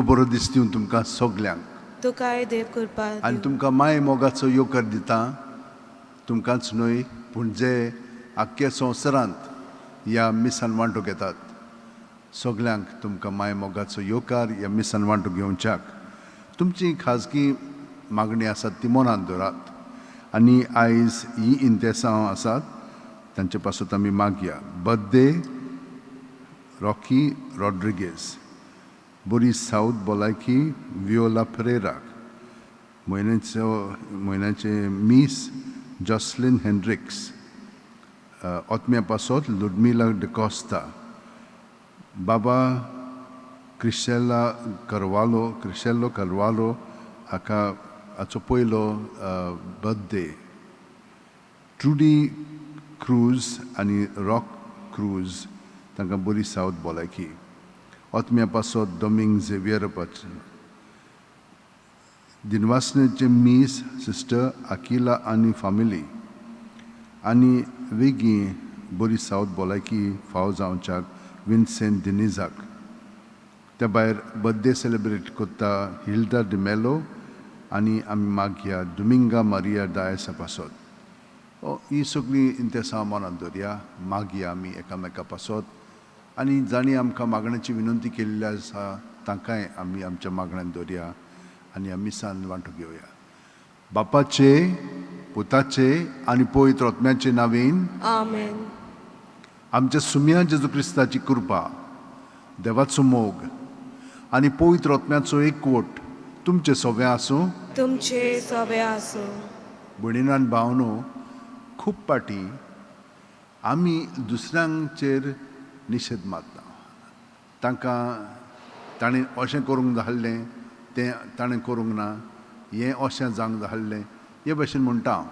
देव बरो दिसता तुमकां सगल्यांक. तुकाय देव कृपा आनी तुमकां माय मोगाचो येवकार दिता, तुमकांच न्हय पूण जे आख्ख्या संवसारांत ह्या मिसान वांटो घेतात सगल्यांक तुमकां माय मोगाचो येवकार ह्या मिसान वांटो घेवच्याक. तुमची खाजगी मागणी आसात ती मनांत दवरात आनी आयज ही इंतेसांव आसात तांचे पासत आमी मागया. बर्थडे रॉकी रॉड्रिगेज, बरी सावथ भलायकी वियोला परेराक, म्हयन्याचें मीस जॉसलीन हेंड्रिक्स, ओतम्या पासत लुडमिला डिकॉस्ता, बाबा क्रिशेला करवालो, क्रिशेलो करवालो हाका हाचो पयलो बर्थडे, ट्रुडी क्रूज आनी रॉक क्रूज तांकां बरी सावथ भलायकी. ओतम्या पासत दोमिंग झेवियर पाच, दिनवासनेचें मीस सिस्टर अकिला आनी फामिली आनी वेगीं बरी सावथ भलायकी फाव जावच्याक विन्सेंट दिनिजाक. त्या भायर बर्थडे सेलेब्रेट करता हिल्डा डिमेलो आनी आमी मागया दुमिंगा मारिया डायसा पासत. ही सगळीं इंतेसांव मनांत दवरया, मागया आमी एकामेका पासत आनी जांणी आमकां मागण्याची विनंती केल्ली आसा तांकांय आमी आमच्या मागण्यांत दवरया आनी ह्या मिसान वांटो घेवया. बापाचे, पुताचे आनी पवित्र आत्म्याचे नांवेन आमेन. आमच्या सुम्या जेजू क्रिस्ताची कृपा, देवाचो मोग आनी पवित्र आत्म्याचो एकवट तुमचे सगळें आसूं. तुमचे सगळे आसूं. भयणीन आनी भावनो, खूब पाटी आमी दुसऱ्यांचेर निशेध मारता, तांकां ताणें अशें करूंक जाल्लें तें ताणें करूंक ना, हें अशें जावंक जाल्लें हे भशेन म्हणटा हांव.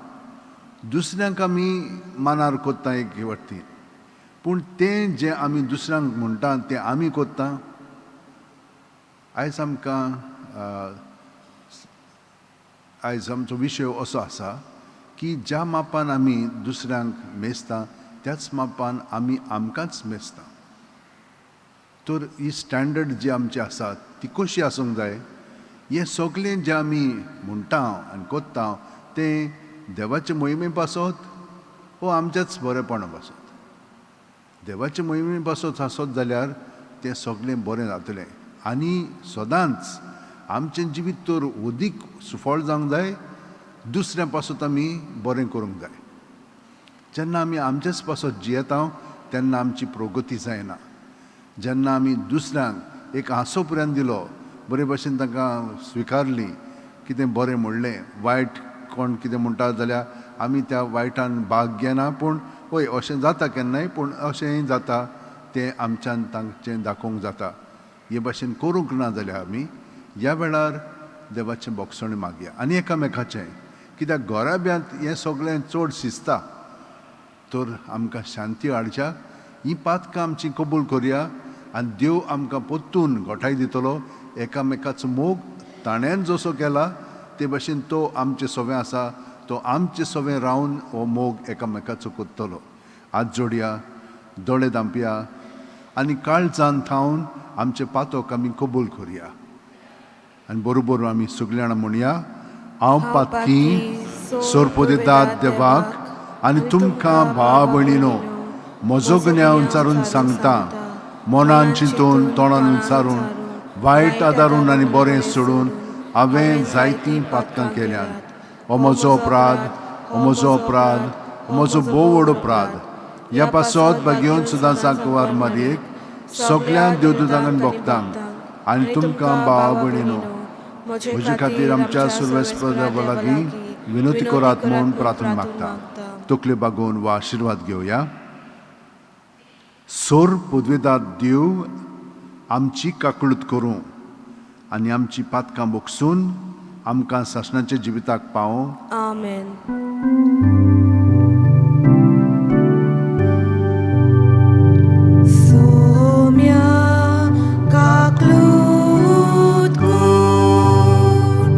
दुसऱ्यांक आमी मानार कोत्ता एक वरती, पूण तें जें आमी दुसऱ्यांक म्हणटा तें आमी कोत्ता. आयज आमकां आयज आमचो विशय असो आसा की ज्या मापान आमी दुसऱ्यांक मेजता त्याच मापान आमी आमकांच मेजता. तर ही स्टँडर्ड जी आमची आसा ती कशी आसूंक जाय, हें सगळें जें आमी म्हणटा आनी कोत्ता तें देवाचे मोहिमे पासत वो आमच्याच बरेपणा पासत. देवाचे मोहिमे पासत आसत जाल्यार तें सगळें बरें जातलें आनी सदांच आमचें जिवीत तर अदीक सुफळ जावंक जाय, दुसऱ्या पासत आमी बरें करूंक जाय. जेन्ना आमी आमचेच पासत जियेता तेन्ना आमची प्रगती जायना. जेन्ना आमी दुसऱ्यांक एक हांसो पर्यंत दिलो, बरे भशेन तांकां स्विकारली, कितें बरें म्हणलें, वायट कोण कितें म्हणटा जाल्यार आमी त्या वायटान भाग घेना, पूण हय अशें जाता केन्नाय, पूण अशेंय जाता तें आमच्यान तांचें दाखोवंक जाता. हे भाशेन करूंक ना जाल्यार आमी ह्या वेळार देवाचें बोगसणें मागया आनी एकामेकाचें, कित्याक घराब्यांत हें सगळें चड शिजता. तर आमकां शांती हाडच्या ही पातकां आमची कबूल करया आनी देव आमकां परतून गोठाय दितलो. एकामेकाचो मोग ताणें जसो केला ते भशेन तो आमचे सवें आसा, तो आमचे सवें रावन हो मोग एकामेकाचो करतलो. हात जोडया, दोळे धांपया आनी काळजान थावन आमचे पातक आमी कबूल करया आनी बरोबर आमी सगळीं जाणां म्हणया, हांव पातकी सोरपोदेतात देवाक आनी तुमकां भाव भयणीनो म्हजो गुन्यांव विचारून सांगता, मनान चिंतून तोंडान विचारून वायट आदारून आनी बरें सोडून हांवें जायतीं पातकां केल्यांत. हो म्हजो अपराध, हो म्हजो अपराध, हो म्हजो भोव व्हड अपराध. ह्या पासत बागेवन सुद्दां सांकवार मारयेक सगळ्यांक देवदूतांक भोगतांक आनी तुमकां भाव भयणीनो म्हजे खातीर आमच्या सुरवेस्पर देवा लागीं विनोती करात म्हूण प्रार्थना मागता. तकल्यो बागोवन वा आशिर्वाद घेवया. सोर पदवेदार देव आमची काकळूत करूं आनी आमची पातकां बोगसून आमकां सासणाच्या जिविताक पावों. आमेन. सोम्या काकलूत कर,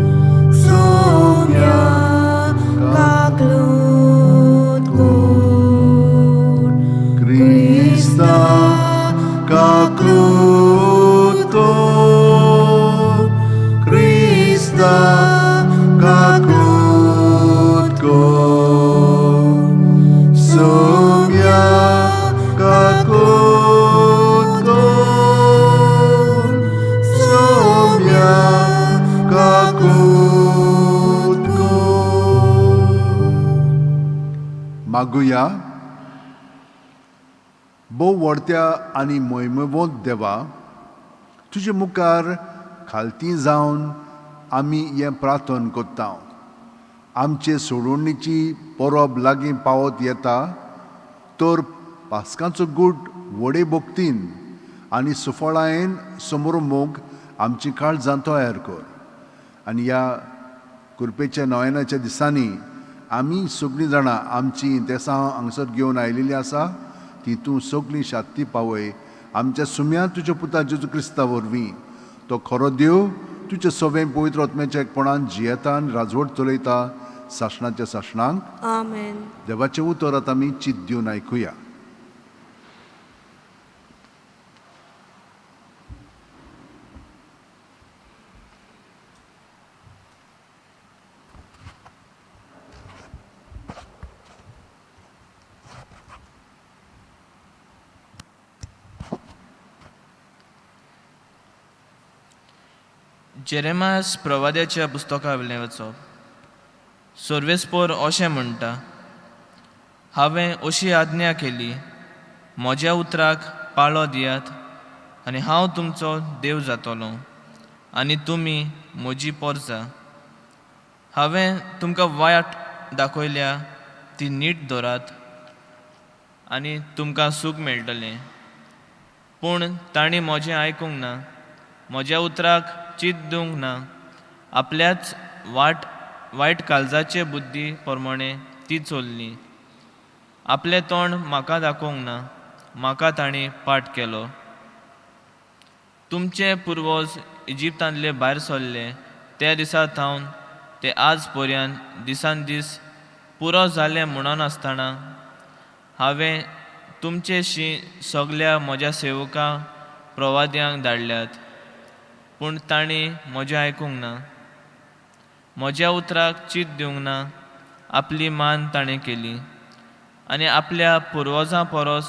सोम्या काकलूत कर, क्रिस्ता काकलूत कर, दिवया. भोव व्हडत्या आनी मोहिमेवंत देवा, तुजे मुखार खालती जावन आमी हें प्रार्थन करता. आमचे सोडवणीची परब लागीं पावत येता, तर पास्कांचो गूट व्हडे भक्तीन आनी सुफळायेन समरमूक आमची काळजां तयार कर आनी ह्या कुरपेच्या नयनाच्या दिसांनी आमी सगळीं जाणां आमची देसां हांगसर घेवन आयलेली आसा ती तूं सगळीं शात्ती पावय. आमच्या सुम्या तुज्या पुता जेजू क्रिस्ता वरवीं, तो खरो देव, तुज्या सवें पवित्र आत्म्याच्या एकपणान जियेता आनी राजवट चलयता सासणाच्या सासणांक. आमेन. देवाचें उतर आतां आमी चित दिवन आयकुया. जेरेमास प्रवाद्याच्या पुस्तका वयलें वचप. सर्वेस्पोर अशें म्हणटा, हांवें अशी आज्ञा केली, म्हज्या उतराक पाळो दियात आनी हांव तुमचो देव जातलो आनी तुमी म्हजी पोरसां. हांवें तुमकां वाट दाखयल्या ती नीट धरात आनी तुमकां सूख मेळटलें. पूण तांणी म्हजें आयकूंक ना, म्हज्या उतराक चीत दिवंक ना. आपल्याच वाट वायट काळजाचे बुद्दी प्रमाणे ती चल्ली. आपलें तोंड म्हाका दाखोवंक ना, म्हाका तांणी पाठ केलो. तुमचे पुर्वज इजिप्तांतले भायर सरले त्या दिसा थावन ते आज पर्यंत दिसान दीस पुरो जालें म्हणून आसतना हांवें तुमचेशी सगल्या म्हज्या सेवकां प्रवाद्यांक धाडल्यात, पूण तांणी म्हजें आयकूंक ना, म्हज्या उतराक चीत दिवंक ना. आपली मान ताणें केली आनी आपल्या पुर्वजां परस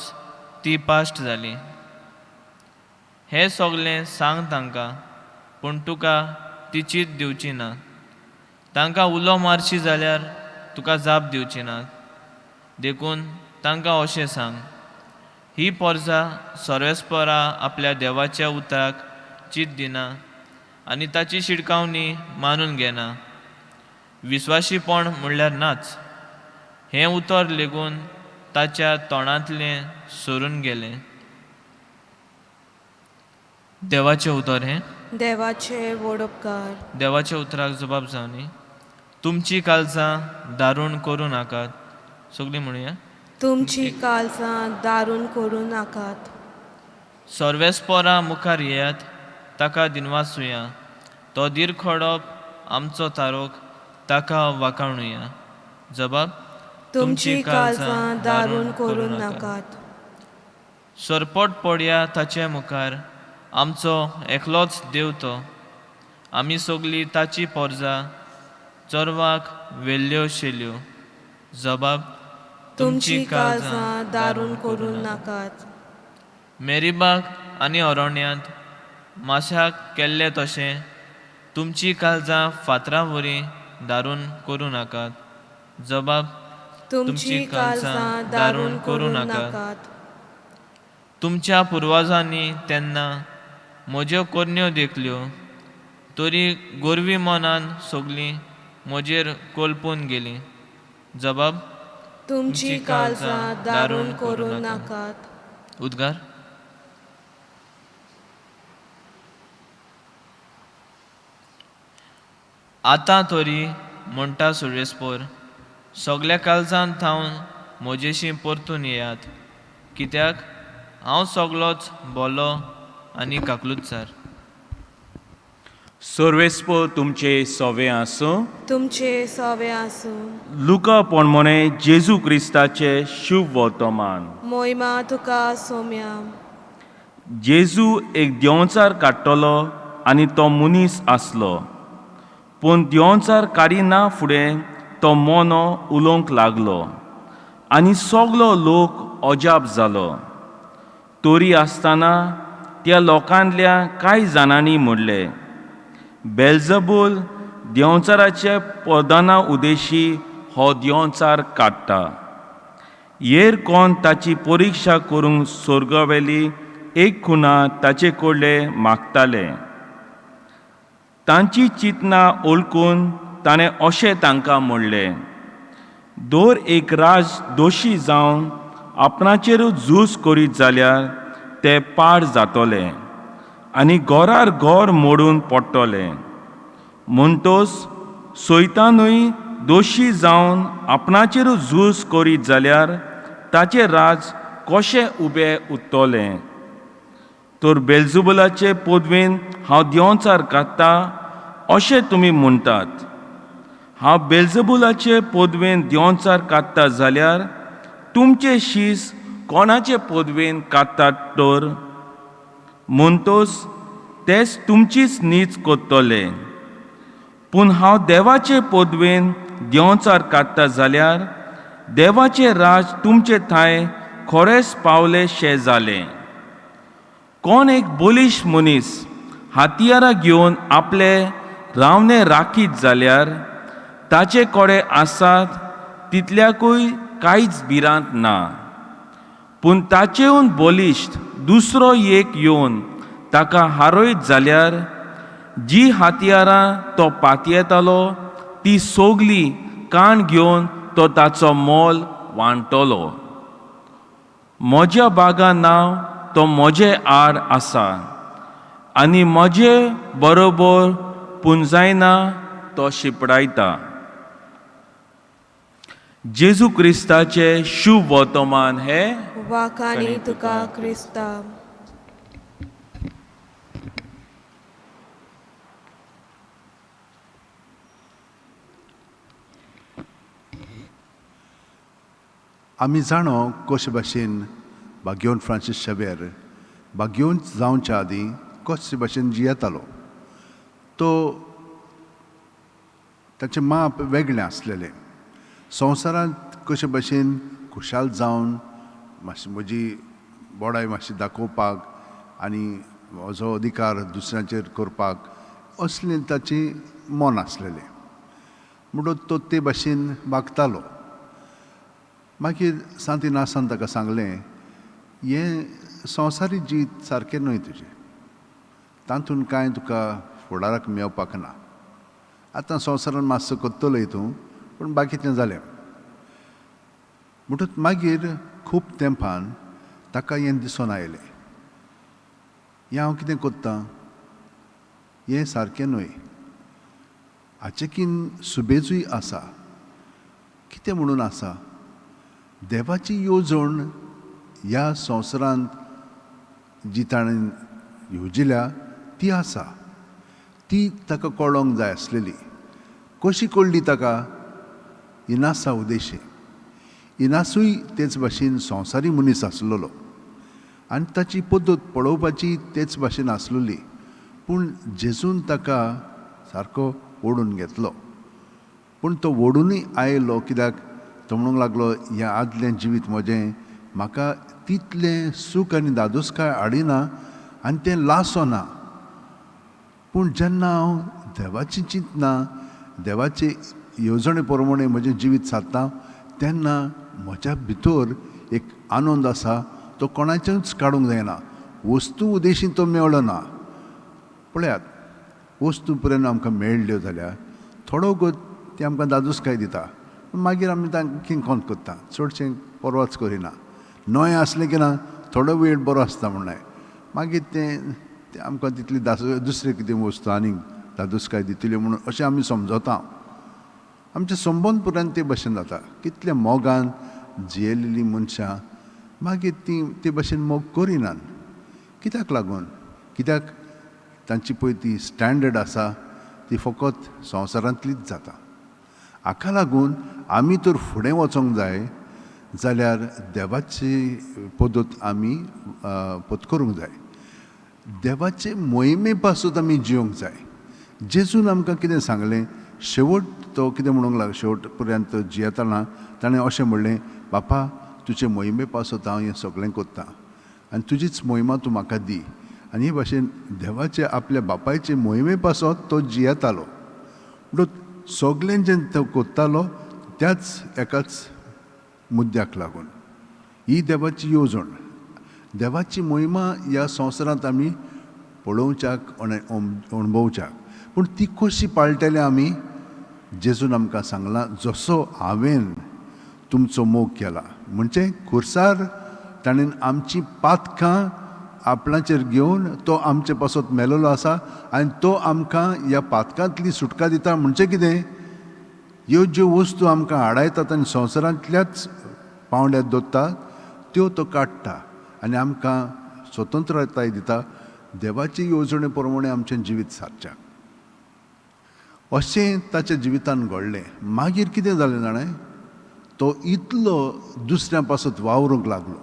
ती पाश्ट जाली. हें सगलें सांग तांकां, पूण तुका ती चीत दिवची ना. तांकां उलो मारशी जाल्यार तुका जाप दिवची ना. देखून तांकां अशें सांग, ही पोरसां सर्वेस्परा आपल्या देवाच्या उतराक चीत दिना आनी ताची शिटकावणी मानून घेना. विस्वाशीपण म्हणल्यार नाच हें उतर लेगून ताच्या तोंडांतलें सरून गेलें. देवाचें उतर हें. देवाचे व्हड उपकार. देवाच्या उतराक जबाब जावनी. तुमची काळजां दारूण करूं नाकात. सगळीं म्हणुया. तुमची काळजां दारून करूं नाकात. सर्वेस्पोरा मुखार येयात, ताका दिनवासुया. तो धीर खोडप आमचो तारोक, ताका वाखाणुया. जबाब. तुमची काळजां दारून करूं नाकात. सरपट पडया ताचे मुखार, आमचो एकलोच देव तो. आमी सगळीं ताची पोरसां, चरवाक व्हेल्ल्यो शेल्यो. जबाब. तुमची काळजां दारून करूं नाकात. मेरीबाग आनी अरण्यांत माशाक केल्लें तशें तुमची काळजां फातरां वरी दारून करूं नाकात. जबाब. तुमची काळजां दारून करूं नाकात. तुमच्या पुर्वजांनी तेन्ना म्हज्यो करण्यो देखल्यो, तरी गोरवी मनान सगळीं म्हजेर कोलपून गेलीं. जबाब. तुमची काळजां दारून करूं नाकात. उद्गार. आतां तरी म्हणटा सुरेस्पोर, सगल्या काळजान थावन म्हजेशी परतून येयात, कित्याक हांव सगलोच बोलो आनी काकलुतसार. सर्वेस्पोर तुमचे सोवे आसूं. तुमचे सवे आसूं. लुका पोणमोणे जेजू क्रिस्ताचे शुभ वर्तमान. मोहिमा तुका सोम्या. जेजू एक देंवचार काडटलो आनी तो मनीस आसलो, पूण देंवचार काडिना फुडें तो मोनो उलोवंक लागलो आनी सगलो लोक अजाप जालो. तरी आसतना त्या लोकांतल्या कांय जाणांनी म्हणलें, बेल्जबूल देंवचाराचे प्रधाना उदेशी हो देंवचार काडटा. येर कोण ताची परिक्षा करूंक सोर्गावेली एक खुणा ताचे कडले मागताले. तांची चिंतनां ओळखून ताणें अशें तांकां म्हणलें, दर एक राज दोशी जावन आपणाचेरूच झूज करीत जाल्यार ते पाड जातले आनी घरार घर मोडून पडटलें. म्हणटोच सैतानूय दोशी जावन आपणाचेरूच झूज करीत जाल्यार ताचें राज कशें उबें उरतलें? तर बेलजुबलाचे पदवेन हांव देंवचार काडटा अशें तुमी म्हणटात. हांव बेलजबुलाचे पदवेन देंवचार काडटा जाल्यार तुमचे शीस कोणाचे पदवेन काडटात तर? म्हणटोच तेच तुमचीच नीच करतले. पूण हांव देवाचे पदवेन देंवचार काडटा जाल्यार देवाचें राज तुमचे थांय खरेंच पावलें शें जालें. कोण एक बलिश्ट मनीस हातयारां घेवन आपले रावणे राखीत जाल्यार ताचे कडेन आसात तितल्याकूय कांयच भिरांत ना. पूण ताचेहून बलिश्ट दुसरो एक येवन ताका हारयत जाल्यार जी हातयारां तो पातयेतालो ती सोगली काण घेवन तो ताचो मोल वांटलो. म्हज्या बागा नांव तो म्हजे आड आसा आनी म्हजे बरोबर पुंजायना तो शिपडायता. जेजू क्रिस्ताचें शुभ वर्तमान हें. वाखाणी तुका क्रिस्ता. आमी जाणो कशे भाशेन भाग्योन फ्रांसीस शेवेर भाग्योन जावच्या आदीं कशे भाशेन जियेतालो. तो ताचें माप वेगळें आसलेलें. संवसारांत कशे भाशेन खुशाल जावन मातशी म्हजी बोडाय मातशी दाखोवपाक आनी म्हजो अधिकार दुसऱ्यांचेर करपाक असलें ताचें मन आसलेलें. म्हणून तो ते भाशेन वागतालो. मागीर सांत इनासान ताका सांगलें, हें संवसारी जिवीत सारकें न्हय तुजें, तातूंत कांय तुका फुडाराक मेवपाक ना. आतां संवसारान मातसो करतलोय तूं, पूण बाकीचें जालें. म्हणटूच मागीर खूब तेंपान ताका हें दिसून आयलें, हें हांव कितें करतां हें सारकें न्हय, हाचेकीन सुबेजूय आसा. कितें म्हणून आसा, देवाची येवजण ह्या संवसारांत जी ताणें येवजिल्या ती आसा, ती ताका कळोंक जाय आसलेली. कशी कळ्ळी ताका? इनासा उदेशे. इनासूय तेच भाशेन संवसारी मनीस आसलेलो आनी ताची पद्दत पळोवपाची तेच भाशेन आसलेली. पूण जेजून ताका सारको ओडून घेतलो. पूण तो ओडुनूय आयलो कित्याक तो म्हणूंक लागलो, हें आदलें जिवीत म्हजें म्हाका तितलें सूख आनी दादोसकाय हाडिना आनी तें लासना. पूण जेन्ना हांव देवाची चिंतना देवाचे येवजणे प्रमाणे म्हजें जिवीत सादता तेन्ना म्हज्या भितर एक आनंद आसा तो कोणाचेच काडूंक जायना. वस्तू उदेशी तो मेळना. पळयात, वस्तू पर्यंत आमकां मेळ्ळ्यो जाल्यार थोडो गोत ती आमकां दादोसकाय दिता, पूण मागीर आमी तांकां कोंत करता, चडशें परवाच करिना. नवें आसलें की ना थोडो वेळ बरो आसता म्हणून मागीर तें आमकां तितली दुसरे कितें वस्तू आनीक दादोसकाय दितल्यो म्हणून अशें आमी समजता. आमचे संबंद पर्यंत ते भशेन जाता. कितले मोगान जियेलेलीं मनशां मागीर तीं ते भशेन मोग करिनात. कित्याक लागून? कित्याक तांची पळय ती स्टँडर्ड आसा ती फकत संवसारांतलीच जाता. हाका लागून आमी तर फुडें वचोंक जाय जाल्यार देवाची पद्दत आमी पत्करूंक जाय. देवाचे मोहिमे पासून आमी जिवंक जाय. जेजून आमकां कितें सांगलें, शेवट तो कितें म्हणूंक लागलो, शेवट पर्यंत जियेतना ताणें अशें म्हणलें, बापा तुजे मोहिमे पासत हांव हें सगळें करतां आनी तुजीच मोहिमा तूं म्हाका दी. आनी हे भाशेन देवाचे आपल्या बापायचे मोहिमे पासत तो जियेतालो. म्हणून सगळें जें तो करतालो त्याच एकाच मुद्द्याक लागून. ही देवाची येवजण, देवाची मोहिमा ह्या संवसारांत आमी पळोवच्याक अणभवच्याक. पूण ती कशी पाळटले आमी? जेजून आमकां सांगलां, जसो हांवें तुमचो मोग केला, म्हणजे खुर्सार ताणें आमची पातकां आपणाचेर घेवन तो आमचे पासत मेलोलो आसा आनी तो आमकां ह्या पातकांतली सुटका दिता. म्हणजे कितें, ह्यो ज्यो वस्तू आमकां आडायतात आनी संवसारांतल्याच पांवड्यार दवरतात त्यो तो काडटा आनी आमकां स्वतंत्रताय दिता देवाची येवजणे प्रमाणे आमचें जिवीत सारच्याक. अशें ताच्या जिवितान घडलें. मागीर कितें जालें जाणें, तो इतलो दुसऱ्यां पासत वावरूंक लागलो.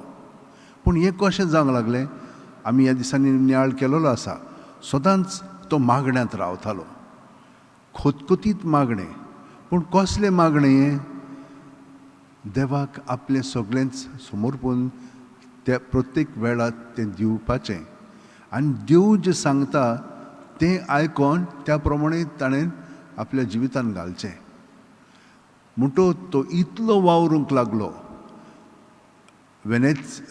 पूण हें कशें जावंक लागलें, आमी ह्या दिसांनी नियाळ केलेलो आसा. सदांच तो मागण्यांत रावतालो, खोतखोतीत मागणें. पूण कसलें मागणें हें? देवाक आपलें सगळेंच समर्पून त्या प्रत्येक वेळार तें दिवपाचें आनी देव जें सांगता तें आयकोन त्या प्रमाणे ताणें आपल्या जिवितान घालचें. म्हणटो तो इतलो वावरूंक लागलो. वेनेच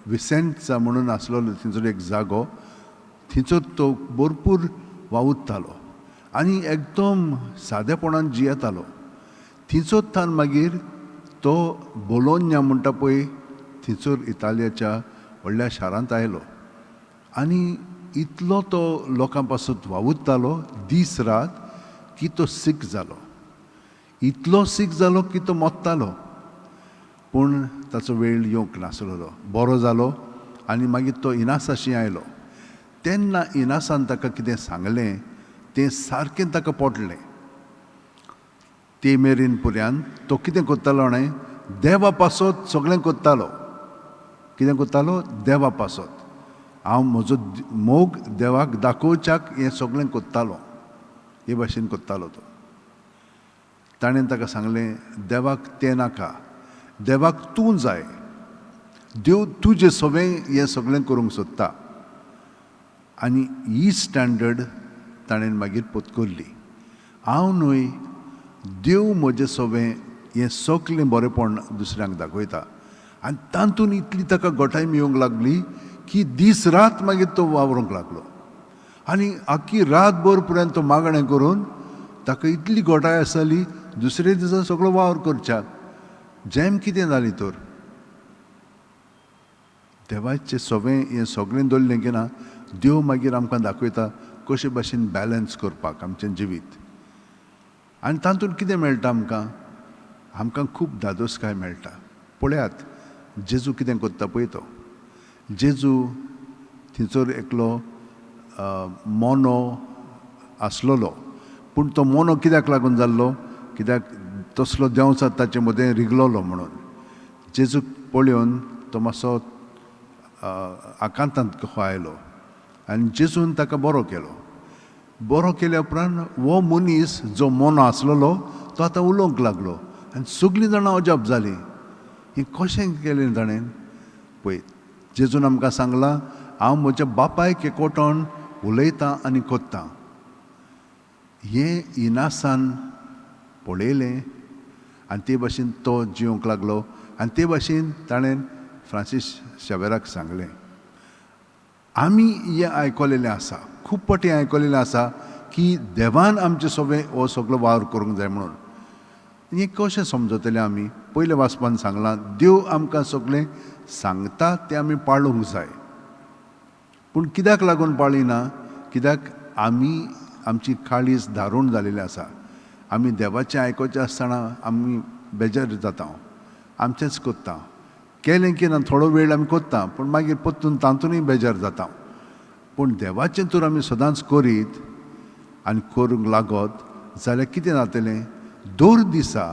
विसेंटचा म्हणून आसलेलो थंयसर एक जागो, थंयसर तो भरपूर वावुरतालो आनी एकदम सादेपणान जियेतालो. थंयसर थावन मागीर तो बोलोन्या म्हणटा पळय थंयसर इतालियाच्या व्हडल्या शारांत आयलो आनी इतलो तो लोकां पासत वावुरतालो दीस रात की तो सीक जालो. इतलो सीक जालो की तो मोत्तालो. पूण ताचो वेळ येवंक नासलेलो. बरो जालो आनी मागीर तो इनासाशी आयलो. तेन्ना इनासान ताका कितें सांगलें तें सारकें ताका पटलें. ते मेरेन पर्यंत तो कितें करतालो न्हय, देवा पासत सगळें करतालो. कितें करतालो? देवा पासत. हांव म्हजो मोग देवाक दाखोवच्याक हें सगळें करतालो, हे भाशेन करतालो तो. ताणें ताका सांगलें, देवाक तें नाका, देवाक तूं जाय. देव तुजें सगळें हें सगळें करूंक सोदता. आनी ही स्टँडर्ड ताणें मागीर पत्करली. हांव न्हय, देव म्हजें सगळें हें सगळें बरेंपण दुसऱ्यांक दाखयता. आनी तातूंत इतली ताका गोठाय मेळूंक लागली की दीस रात मागीर तो वावरूंक लागलो आनी आख्खी रातभर पर्यंत तो मागणें करून ताका इतली गोठाय आसताली दुसरे दिसा सगळो वावर करच्याक. जेम कितें जाली तर देवाचें सगळें हें सगळें दवरलें की ना, देव मागीर आमकां दाखयता कशे भाशेन बॅलन्स करपाक आमचें जिवीत. आनी तातूंत कितें मेळटा आमकां? आमकां खूब धादोसकाय मेळटा. पळयात जेजू कितें करता पळय तो. जेजू थंयसर एकलो मोनो आसलेलो. पूण तो मोनो कित्याक लागून जाल्लो? कित्याक तसलो देंवचार ताचे मदें रिगलोलो म्हणून. जेजूक पळोवन तो मातसो आकांतांत कसो आयलो आनी जेजून ताका बरो केलो. बरो केल्या उपरांत हो मनीस जो मोनो आसलेलो तो आतां उलोवंक लागलो आनी सगळीं जाणां अजाप जालीं, हें कशें केलें ताणें? पळय जेजून आमकां सांगलां, हांव म्हज्या बापायक एकवटोन उलयतां आनी कोत्तां. हें इनासान पळयलें आनी ते भाशेन तो जिवंक लागलो आनी ते भाशेन ताणें फ्रांसीस शेवेराक सांगलें. आमी हें आयकलेलें आसा, खूब फावटी आयकलेलें आसा की देवान आमचें सगळें हो सगळो वावर करूंक जाय म्हणून. हें कशें समजतलें आमी? पयलें वाचपान सांगलां, देव आमकां सगळें सांगता तें आमी पाळूंक जाय. पूण कित्याक लागून पाळिना? कित्याक आमी आमची काळीज धारूण जालेलें आसा. आमी देवाचें आयकुचें आसतना आमी बेजार जाता, आमचेंच करता. केलें की ना थोडो वेळ आमी करता, पूण मागीर परतून तातूंतय बेजार जाता. पूण देवाचें तर आमी सदांच करीत आनी करूंक लागत जाल्यार कितें जातलें? दर दिसा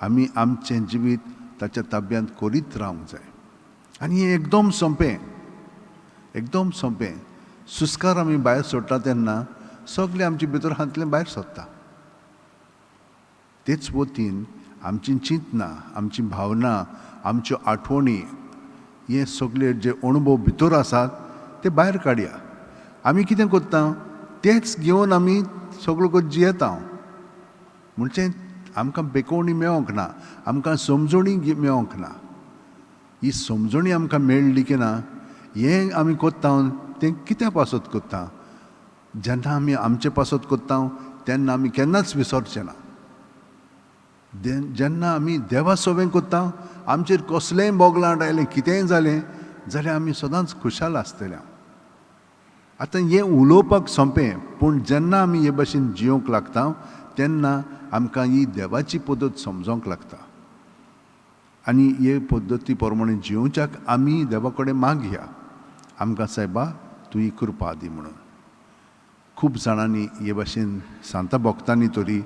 आमी आमचें जिवीत ताच्या ताब्यांत करीत रावंक जाय. आनी हें एकदम सोंपें, एकदम सोंपें. सुस्कार आमी भायर सोडटा तेन्ना सगळें आमचे भितर हांतलें भायर सोदता. तेच वतीन आमची चिंतनां, आमची भावना, आमच्यो आठवणी, हे सगळे जे अणभव भितर आसात ते भायर काडया. आमी कितें करता तेच घेवन आमी सगळो करून जियेता. म्हणजे आमकां बेकोवणी मेळोंक ना, आमकां समजणी मेळोंक ना. ही समजणी आमकां मेळ्ळी की ना, हें आमी कोत्ता तें कित्या पासत कोत्ता? जेन्ना आमी आमचे पासत कोत्ता तेन्ना आमी केन्नाच विसरचे ना. जेन्ना आमी देवा सोबें कोत्ता, आमचेर कसलेंय बोगलांट आयलें, कितेंय जालें जाल्यार आमी सदांच खुशाल आसतले. आतां हें उलोवपाक सोंपें, पूण जेन्ना आमी हे भाशेन जियोंक लागता तेन्ना आमकां ही देवाची पद्दत समजोंक लागता आनी हे पद्दती प्रमाणे जियोवच्याक आमी देवा कडेन मागया, आमकां सायबा तूं ही कृपा दी म्हणून. खूब जाणांनी हे भाशेन सांता भोगतांनी तरी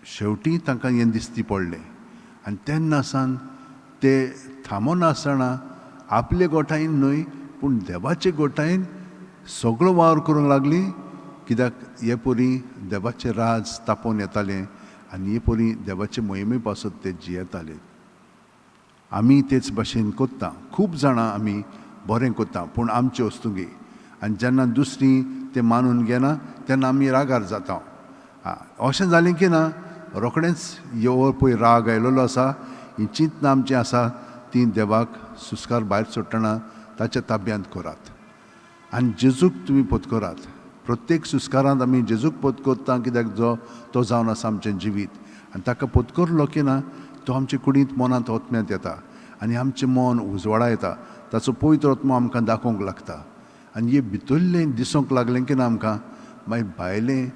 शेवटी तांकां हें दिसती पडलें आनी तेन्ना सावन ते थांबनासतना आपले गोठायेन न्हय पूण देवाचे गोठायेन सगळो वावर करूंक लागली. कित्याक हे परी देवाचें राज तापोवन येतालें आनी हे परी देवाचे मोहिमे पासत ते जियेताले. आमी तेच भाशेन कोत्ता. खूब जाणां आमी बरें कोत्ता पूण आमचे वस्तुगी, आनी जेन्ना दुसरी तें मानून घेना तेन्ना आमी रागार जाता. अशें जालें की ना रोखडेंच यो पळय राग आयलेलो आसा, ही चिंतना आमची आसा ती देवाक सुस्कार भायर सोडटना ताच्या ताब्यांत करात आनी जेजूक तुमी पत्करात. प्रत्येक सुस्कारांत आमी जेजूक पत्करता, कित्याक जो तो जावन आसा आमचें जिवीत आनी ताका पत्करलो की ना तो आमचे कुडींत मनांत ओतम्यांत येता आनी आमचें मन उजवाडा येता. ताचो पवित्र आत्मो आमकां दाखोवंक लागता आनी हे भितरलें दिसूंक लागलें की ना आमकां मागीर भायलें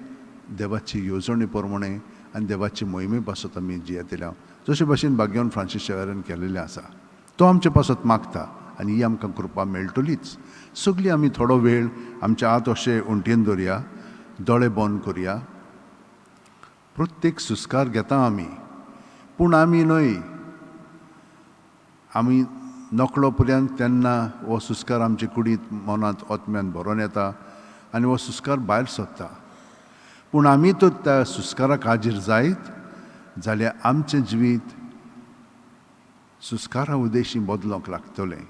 देवाची येवजणे प्रमाणे आनी देवाची मोहिमे पासत आमी जियेतले. जशे भाशेन भाग्यवन फ्रांसीस शेवरान केलेलें आसा, तो आमचे पासत मागता आनी ही आमकां कृपा मेळटलीच. सगळीं आमी थोडो वेळ आमच्या हात अशे उंटयेन दवरया, दोळे बंद करया. प्रत्येक सुस्कार घेता आमी, पूण आमी न्हय, आमी नकळो पर्यंत तेन्ना हो सुस्कार आमचे कुडींत मनांत ओतम्यान भरोन येता आनी हो सुस्कार भायर सोदता. पूण आमी तर त्या सुस्काराक हाजीर जायत जाल्यार आमचें जिवीत सुस्कारा उद्देशी बदलोंक लागतलें.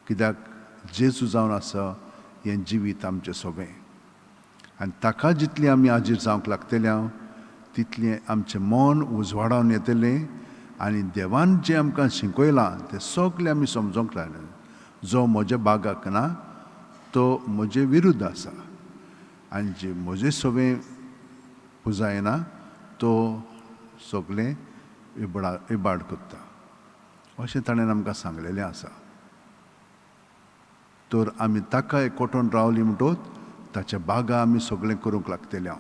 कित्याक जेजू जावन आसा हें जिवीत आमचें सोबें आनी ताका जितलें आमी हाजीर जावंक लागतले तितलें आमचें मन उजवाडावन येतलें आनी देवान जें आमकां शिकयलां तें सगळें आमी समजोंक लागले. जो म्हज्या बागाक ना तो म्हजे विरुद्ध आसा आनी जे म्हजे सोबें पुजायना तो सगळें इबाड करता, अशें ताणें आमकां सांगलेलें आसा. तर आमी ताका एकवटून रावली म्हणटोच ताच्या बागा आमी सगळें करूंक लागतले. हांव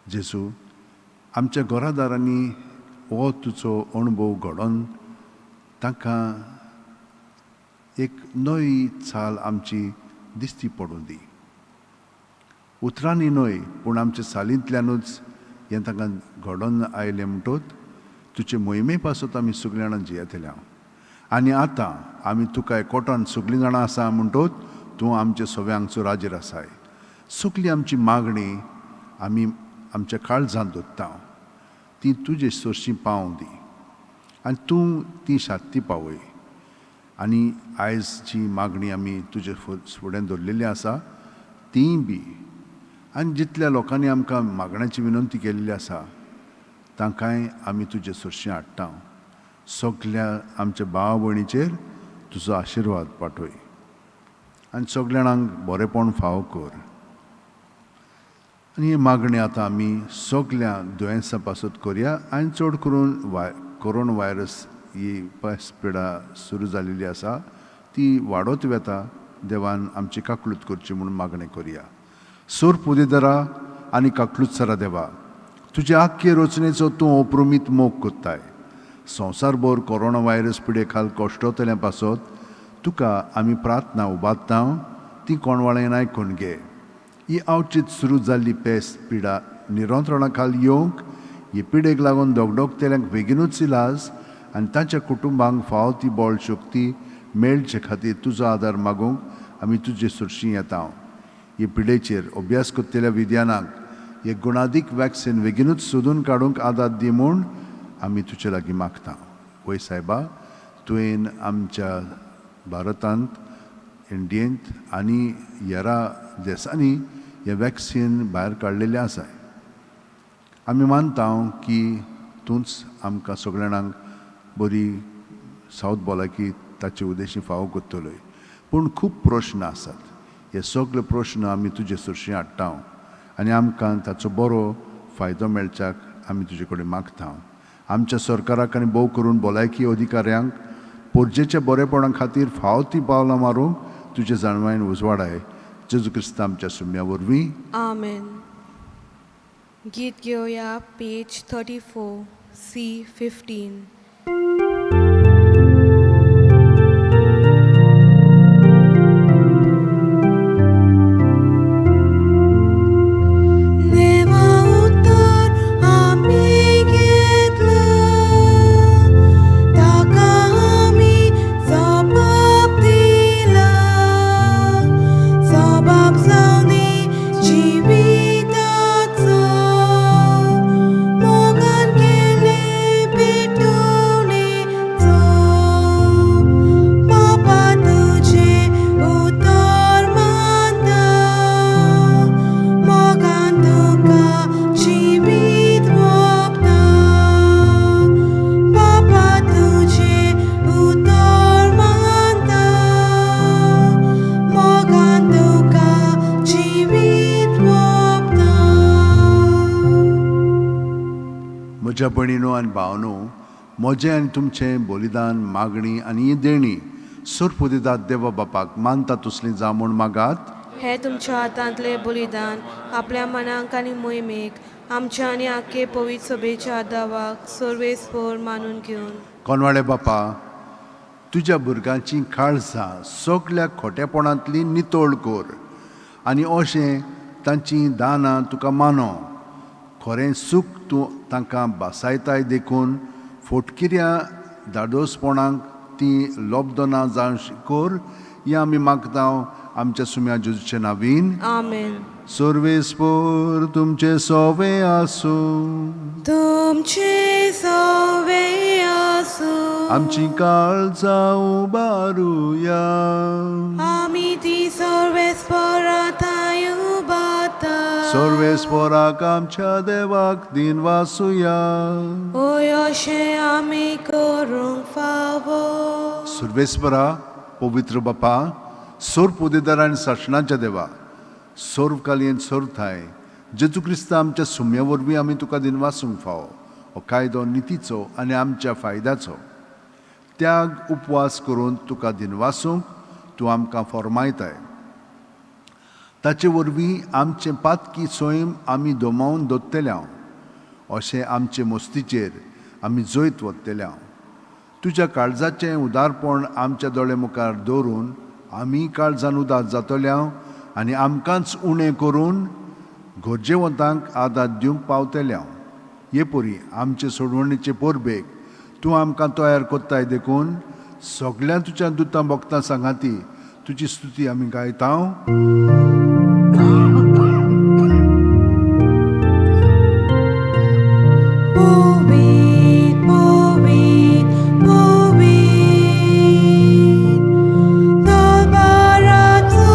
जेजू आमच्या घरादारांनी हो तुजो अणभव घडोवन तांकां एक नवी चाल आमची दिसती पडूं दी. उतरांनी न्हय पूण आमच्या चालींतल्यानूच हें तांकां घडोवन आयलें म्हणटोच तुजे मोहिमे पासत आमी सगळीं जाणां जियेतले. हांव आनी आतां आमी तुका एकवटान सगळीं जाणां आसा म्हणटोच तूं आमचे सगळ्यांक हांगसर हाजीर आसाय. सगळी आमची मागणी आमी आमच्या काळजांत दवरता, ती तुजे सरशी पावूं दी आनी तूं ती शांती पावय. आनी आयज जी मागणी आमी तुजे फुडें दवरलेली आसा तीय बी आनी जितल्या लोकांनी आमकां मागण्याची विनंती केल्ली आसा तांकांय आमी तुजे सरशी हाडटा. सगल्या आमच्या भाव भयणीचेर तुजो आशिर्वाद पाठय आनी सगल्या जाणांक बरेपण फावो कर. आनी ही मागणी आतां आमी सगल्या दुयेंसां पासत करया आनी चड करून कोरोना व्हायरस ही पिडा सुरू जालेली आसा ती वाडत वता. देवान आमची काकळूत करची म्हणून मागणें करया. सोर पुदेदरा आनी काकलुत्सरा देवा, तुज्या आख्खे रचनेचो तूं अप्रमीत मोग कोत्ताय. संवसारभर कोरोना व्हायरस पिडे खाल कश्टोतल्या पासत तुका आमी प्रार्थना उबारता, ती कोणवाळेन आयकून घे. ही आवचीत सुरू जाल्ली पेस पिडा निरंत्रणा खाल येवंक ही पिडेक लागून दोगडोगतेल्यांक बेगिनूच इलाज आनी तांच्या कुटुंबांक फावो ती बळ शक्ती मेळचे खातीर तुजो आदार मागूंक आमी तुजे सरशी येता. ही पिडेचेर अभ्यास करतल्या विद्यानाक हे गुणादीक वॅक्सिन बेगिनूच सोदून काडूंक आदार दी म्हूण आमी तुजे लागीं मागता. वय सायबा, तुवें आमच्या भारतांत, इंडियेंत आनी हेरा देसांनी हें वॅक्सिन भायर काडलेलें आसा. आमी मानता की तूंच आमकां सगळ्यांक बरी सावथ भलायकी ताचे उद्देशी फावो करतलोय. पूण खूब प्रश्न आसात. हे सगळे प्रश्न आमी तुजे सरशी हाडटा आनी आमकां ताचो बरो फायदो मेळच्याक आमी तुजे कडेन मागता. आमच्या सरकाराक आनी भोव करून भलायकी अधिकाऱ्यांक पोरजेच्या बरेपणा खातीर फावो ती पावलां मारूंक तुजे जाणवायेन उजवाडाय. जेजू क्रिस्ता आमच्या सुम्या वरवीं. आमेन. गीत घेवया पेज 34 C 15. देवा उतर आमी घेतला, ताका आमी जबाब दिला. जबाब जावनी जिविताचो, मोगान केले पेटवणेचो. बापा तुजें उतर मानता, मोगान तुका जिवीत ओंपता. बापा तुजें उतर मानता, मोगान तुका जिवीत ओंपता. म्हज्या भयणीनो आनी भावनो, म्हजें आनी तुमचें बलिदान, मागणी आनी ही देणी सोरपुदिदात देवा बापाक मानता तसली जावं म्हूण मागात. हे तुमच्या हातांतले बलिदान आपल्या मनाक आनी मोहिमेक आमच्या आनी आख्खे पवित्र सभेच्या दावाक सर्वेस्पर मानून घेवन. कोनवाळे बापा, तुज्या भुरग्यांची काळजां सगल्या खोटेपणांतली नितळ कर आनी अशें तांची दानां तुका मानो. खरें सूख तूं तांकां भासायताय देखून फोटकिऱ्या धाडोसपणाक ती लब्दना जावं कर. हें आमी मागता आमच्या सुम्या जेजूचे नावीन. आमेन. सर्वेस्पर तुमचे सोवे आसूं. तुमचे सवे आसूं. आमची काळजां उबारुया. आमी ती सर्वेस्पराताय उबाता. सर्वेस्पराक आमच्या देवाक दिन वासुया. ओय अशें आमी करूंक फावो. सर्वेस्परा, पवित्र बापा, सोर्प उदेदार आनी सासणाच्या देवा, सर्वकालीन सर्वथाय जेजू क्रिस्ता आमच्या सुम्या वरवीं आमी तुका दिनवासूंक फावो. हो कायदो नितीचो आनी आमच्या फायद्याचो. त्याग उपवास करून तुका दिनवासूंक तूं आमकां फॉर्मायताय. ताचे वरवीं आमचें पातकी सैम आमी दोमावन दवरतले हांव, अशें आमचे मस्तीचेर आमी जैत वतले हांव. तुज्या काळजाचें उदारपण आमच्या दोळे मुखार दवरून आमी काळजान उदार जातले हांव आनी आमकांच उणें करून गरजेवंतांक आदार दिवंक पावतले हांव. हे परी आमचे सोडवणीचे परबेक तूं आमकां तयार करताय देखून सगळ्या तुज्या दुतां भक्तां सांगाती तुजी स्तुती आमी गायता. पवित्र पवित्र पवित्र दरबाराचो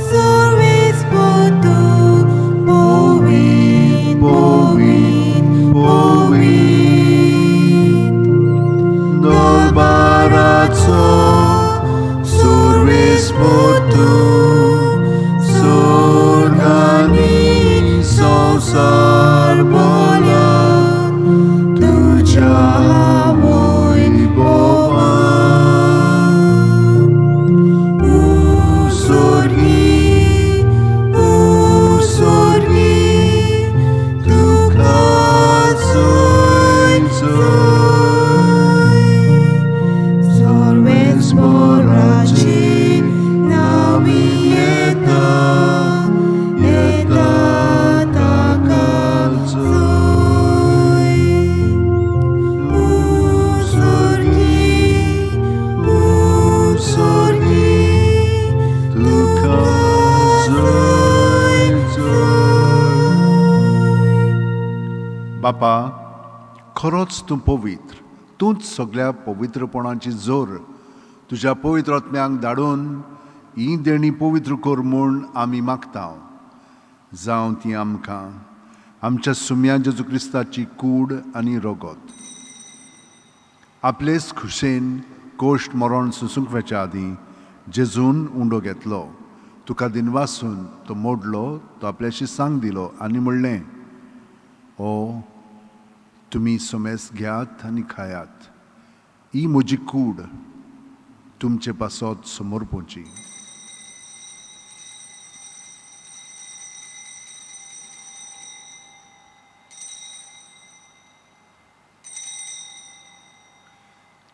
सर्वेस्पर तूं. पवित्र पवित्र पवित्र दरबाराचो सर्वेस्पर तूं, सोर्गांनी संवसार भरला तुज्या वैभवान. उसोर्गी उसोर्गी तुका जोय जोय. सर्वेस्पराचे नांवी येता, येता ताका जोय. उसोर्गी उसोर्गी तुका जोय जोय. बापा, खरोच तूं पवित्र, तूंच सगळ्या पवित्रपणाची जोर. तुज्या पवित्र आत्म्यांक धाडून ही देणी पवित्र कर म्हूण आमी मागता. जावं ती आमकां आमच्या सुम्या जेजू क्रिस्ताची कूड आनी रगत. आपलेच खुशेन कोश्ट मरण सोंसूंक वचच्या आदीं जेजून उंडो घेतलो, तुका दिनवासून तो मोडलो, तो आपल्याशी सांग दिलो आनी म्हणलें, ओ तुमी समेस घेयात आनी खायात, ही म्हजी कूड तुमचे पासत समोर पोवची.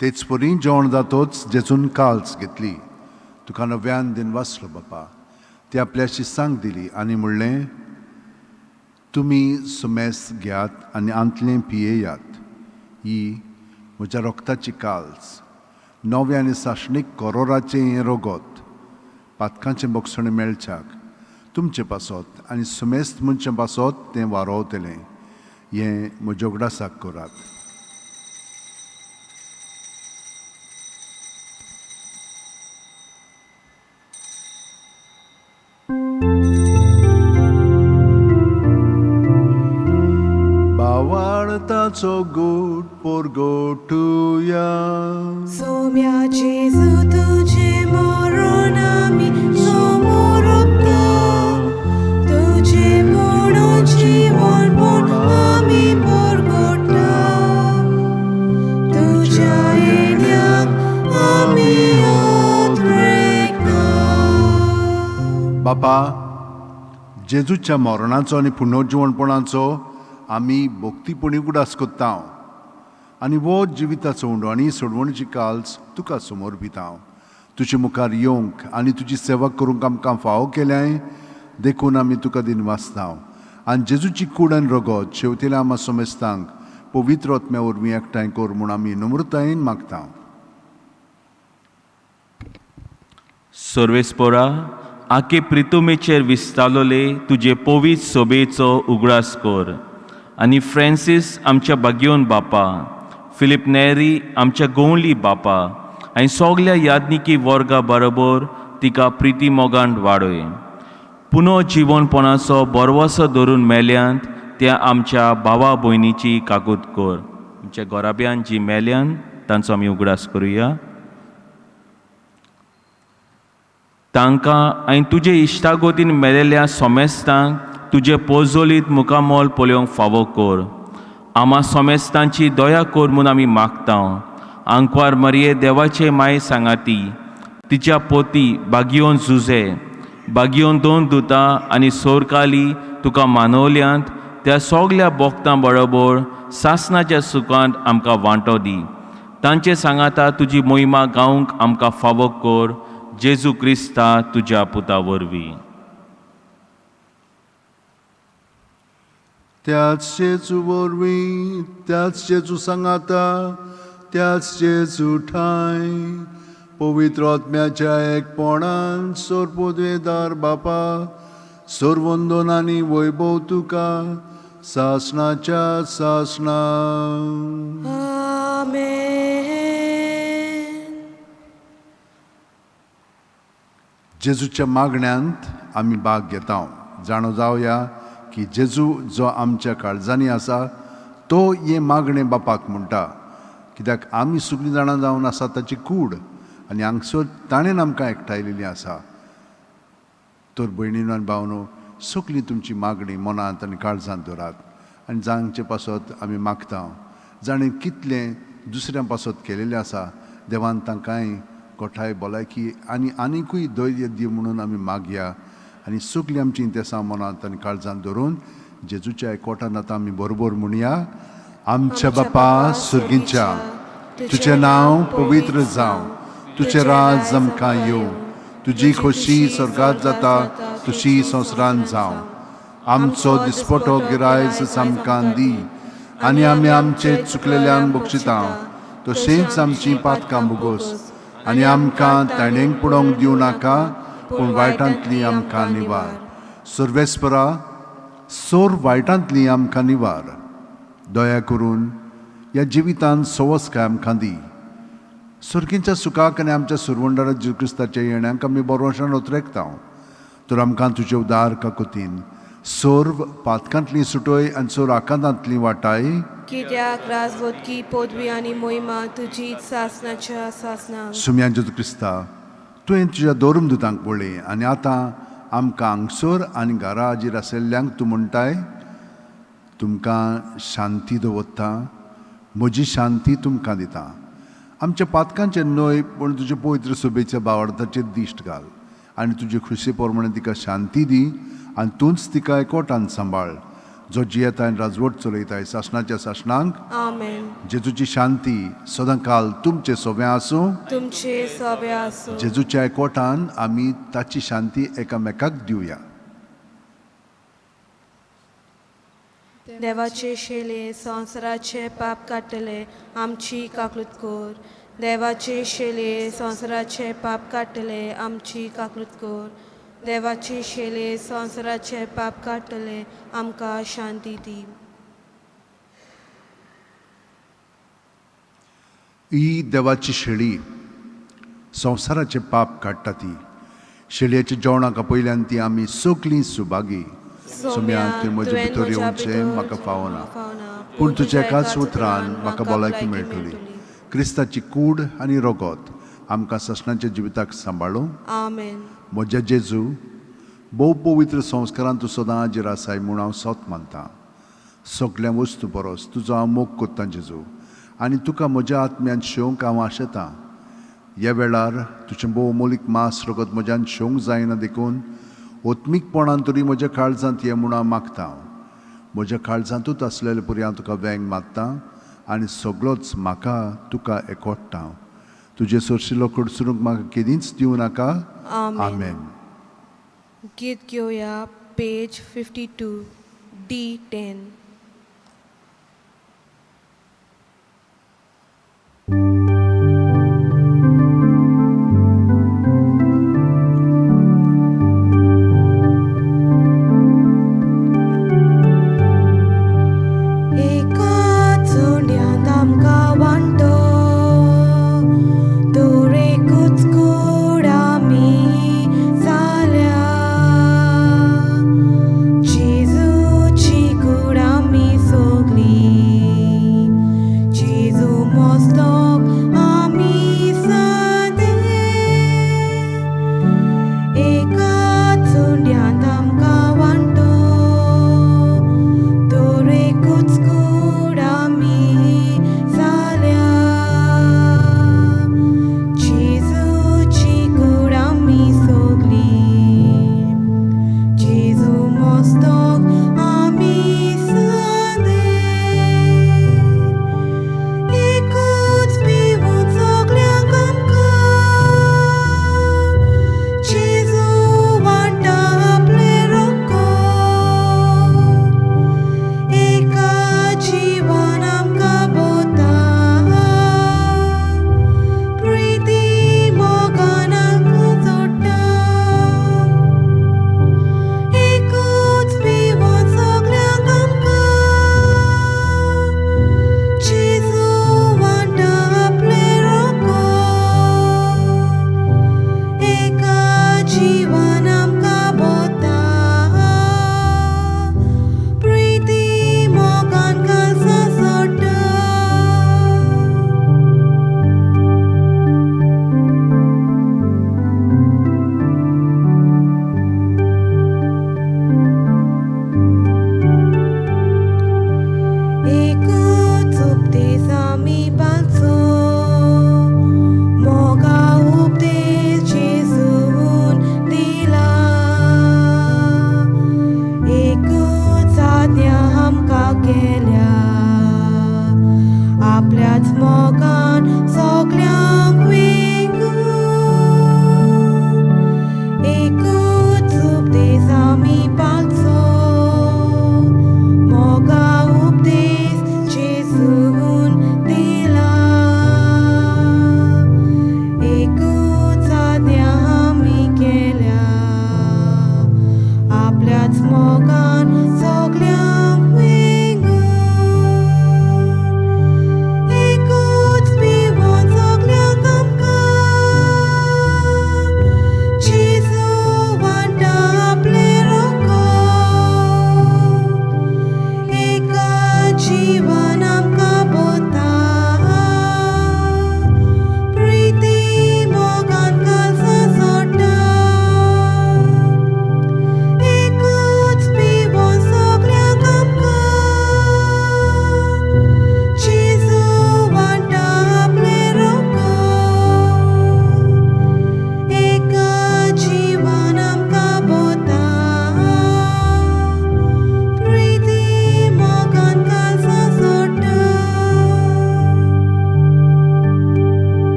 तेच परी जेवण जातोच जेजून काल्स घेतली, तुका नव्यान दिनवासलो बापा, ती आपल्याशी सांग दिली आनी म्हणलें, तुमी सुमेस घेयात आनी आंतलें पियेयात, ही म्हज्या रोगताची काल्स, नवें आनी सासणीक करोराचें हें रगत, पातकांचें बोगसणें मेळच्याक तुमचें पासत आनी सुमेस्त मनशां पासत तें वारोवतलें, हें म्हज्या उगडासाक करात. बावाळताचो गोड पोरगोटुया. सोम्या जेजू तुजें मरण आमी समोरता, तुजें म्हणून जिवनपण आमी परगटा, तुज्या येण्याक आमी उतरेकता. बापा, जेजूच्या मरणाचो आनी पुनर्जिवणपणाचो आमी भक्तीपणी उगडास करता आनी वो जिविताचो उंडो आनी सोडवणीची काल्स तुका समोर दिता. तुजे मुखार येवंक आनी तुजी सेवा करूंक आमकां फावो केल्याय देखून आमी तुका दिनवासता आनी जेजूची कूड आनी रगत शेवतेल्या आमा समेस्तांक पवित्र आत्म्या वरवीं एकठांय कर म्हूण आमी नम्रतायेन मागता. सर्वेस्पोरा, आखे प्रितुमेचेर विस्तालोले तुजे पवित्र सोबेचो उगडास कर आनी फ्रांसीस आमच्या बागयोन बापा, फिलीप नेरी आमच्या गोंवली बापा आनी सगल्या यादनिकी वर्गा बरोबर तिका प्रिती मोगान वाडय. पुनो जिवनपणाचो बरवसो धरून मेल्यांत त्या आमच्या भावा भयणीची काकूत कर. आमच्या गोराब्यान जी मेल्यान तांचो आमी उगडास करुया. तांकां आनी तुजे इश्टागोतीन मेलेल्या सोमेस्तांक तुजे पोजोलीत मुखामोल पळोवंक फावो कर. आमा सोमेस्तांची दया कर म्हूण आमी मागता. आंकवार मरये देवाचे माय सांगाती, तिच्या पोती बागियोन जुजे, बागियोन दोन दुता आनी सोरकाली तुका मानवल्यांत त्या सगल्या बोगतां बरोबर सासनाच्या सुखांत आमकां वांटो दी. तांचे सांगाता तुजी मोहिमा गावंक आमकां फावो कर, जेजू क्रिस्ता तुज्या पुता वरवीं. त्याच जेजू वरवीं, त्याच जेजू सांगाता, त्याच जेजू ठांय पवित्र आत्म्याच्या एकपणान सोरपोदवेदार बापा, सोरवंदन आनी वैभव तुका सासणाच्या सासणा. आमेन. जेजूच्या मागण्यांत आमी भाग घेता. जाणो जावया की जेजू जो आमच्या काळजांनी आसा तो हें मागणें बापाक म्हणटा, कित्याक आमी सगळीं जाणां जावन आसा ताची कूड आनी हांगसर ताणें आमकां एकठांयलेली आसा. तर भयणीनो आनी भावनो, सगळीं तुमची मागणी मनांत आनी काळजांत दवरात आनी जांचे पासत आमी मागता, जाणें कितलें दुसऱ्यां पासत केलेलें आसा, देवान तांकांय गोठाय भलायकी आनी आनिकूय धैर्य दी म्हणून आमी मागया. आनी सगळीं आमचीं इंतेसां मनांत आनी काळजांत धरून जेजूच्या एकवटान आतां आमी बरोबर म्हणया. आमच्या बापा सुर्गींच्या, तुजें नांव पवित्र जावं, तुजें राज आमकां येवं, तुजी खोशी स्वर्गात जाता तशी संवसारांत जावं. आमचो दिसपटो गिरायस आमकां दी आनी आमी आमचे चुकलेल्यांक बक्षिता तशेंच आमची पातकां भोगोस आनी आमकां ताणेंक पडोवंक दिवं नाका, पूण वायटांतली आमकां निवार. सर्वेस्परा, सोर वायटांतली आमकां निवार. दया करून ह्या जिवितांत सवसकाय आमकां दी. सुर्गींच्या सुखाक आनी आमच्या सुरवंडारा जेजू क्रिस्ताच्या येण्याक आमी बरोवशान उतरेकता. तर आमकां तुजे उदार काकुतीन सर्व पातकांतली सुटय आनी सर्व आकांतांतली वाटाय. कित्याक राजवटकी पदवी आनी मोहिमा तुजी सासनाच्या सासनाक. सुम्या जेजू क्रिस्ता, तुवें तुज्या धर्मदुतांक पळय आनी आतां आमकां हांगसर आनी घरा हाजीर आशिल्ल्यांक तूं म्हणटाय, तुमकां शांती दवरता, म्हजी शांती तुमकां दिता. आमच्या पातकांचेर न्हय पूण तुजे पवित्र सभेच्या बावडताचेर दिश्ट घाल आनी तुजे खुशे प्रमाणे तिका शांती दी आनी तूंच तिका एकवटान सांबाळ, जो जियेता आनी राजवट चलयताय सासणाच्या सासणांक. आमेन. जेजूची शांती सदांकाल तुमचे सोबें आसूं. तुमचे सोबे आसूं. जेजूच्या एकवटान आमी ताची शांती एकामेकाक दिवया. देवाचे शेले संवसाराचे पाप काडटले, आमची काकूत कर. देवाचे शेले संवसाराचे पाप काडटले, आमची काकूत कर. देवाचे शेले संवसाराचे पाप काडटले, आमकां शांती दी. ही देवाची शेळी संवसाराचें पाप काडटा. ती शेळयेच्या जेवणाक आपयल्यान ती आमी सगलीं सुभागी. सोम्या, तुवें म्हजे भितर येवचें म्हाका फावना, पूण तुज्या एकाच उतरान म्हाका भलायकी मेळटली. क्रिस्ताची कूड आनी रगत आमकां ससणाच्या जिविताक सांबाळूं. आमेन. म्हज्या जेजू, भोव पवित्र संस्कारान तूं सदां हाजीर आसाय म्हूण हांव सत मानतां. सगल्या वस्तू परस तुजो हांव मोग करतां जेजू, आनी तुका म्हज्या आत्म्यान शेवंक हांव आशेतां. ह्या वेळार तुजें भोव अमोलीक मास रगत म्हज्यान शेवंक जायना, देखून ओत्मीकपणान तरी म्हज्या काळजांत ये म्हूण हांव मागता. म्हज्या काळजांतूच आसलेले परी हांव तुका वेंग मारता आनी सगळोच म्हाका तुका एकवडटा. तुजे सरशिलो कडसरूंक म्हाका केदींच दिवं नाका. आमेन. आमेन. गीत घेवया पेज 52 D10. एका चोंड्यांत आमकां वांटो, तर एकूच कूड आमी जाल्या, जेजूची कूड.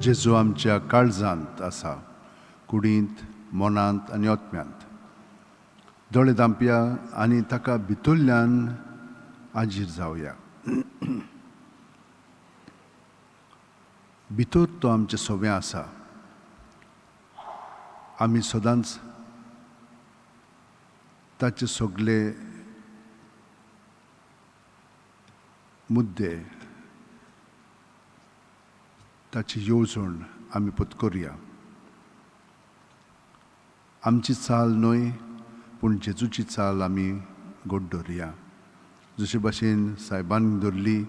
जेजू आमच्या काळजांत आसा, कुडींत, मनांत आनी आत्म्यांत. दोळे धांपया आनी ताका भितरल्यान आजीर जावया. भितर तो आमचे सोवें आसा. आमी सदांच ताचे सगळे मुद्दे, ताची येवजण आमी पत्करुया. आमची चाल न्हय पूण जेजूची चाल आमी गोड दवरुया. जशे भाशेन सायबान दवरली